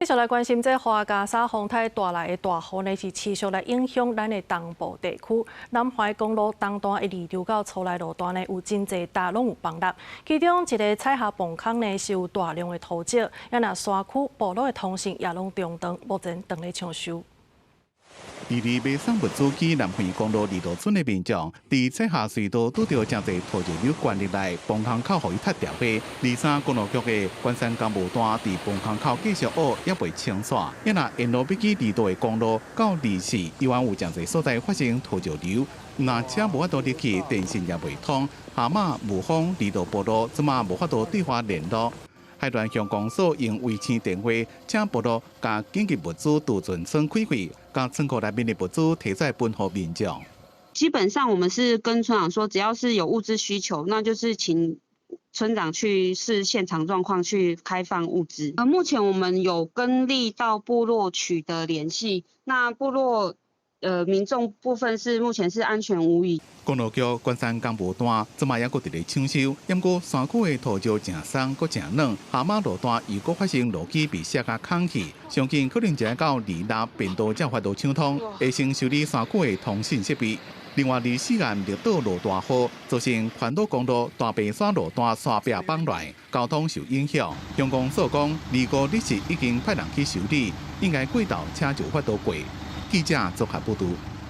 繼續來關心這樺加沙風颱帶來的大雨呢，是持續來影響咱的東部地區。南橫公路東段的二溜到初來路段呢，有真濟搭攏有崩落。其中一个彩霞崩空呢，是有大量的土石，啊若山區部落的通訊也攏中斷，目前正咧搶修。佇咧買送物資去南橫公路二路村的民眾，佇彩霞隧道拄著誠濟土石流灌入來，崩空口予伊塌掉的。二三公路局的關山工務段佇崩空口繼續挖，猶未清煞。啊若沿路欲去二度的公路到二市，依然有誠濟所在發生土石流，若車無法度入去，電信也袂通。下馬霧峰二度部落，這馬無法度對外聯絡。海巒鄉公所用衛星電話，請部落共緊急物資貯存倉開會，共倉庫內面的物資提出來分予民眾。基本上，我們是跟村長說，只要是有物資需求，那就是請村長去視現場狀況去開放物資。目前我們有跟綠道部落取得聯繫，那部落民眾部分是目前是安全無虞。公路局關山工務段這馬猶閣佇咧搶修，毋過山區的土石誠鬆閣誠軟，下馬路段又閣發生路基被卸甲空去，上緊可能就到26便道才有法度暢通，會先修理山區的通信設備。另外，24號綠島落大雨，造成環島公路大白山路段山壁崩落，交通受影響。鄉公所講，25日已經派人去修理，應該過晝車就有法度過。記者綜合報導。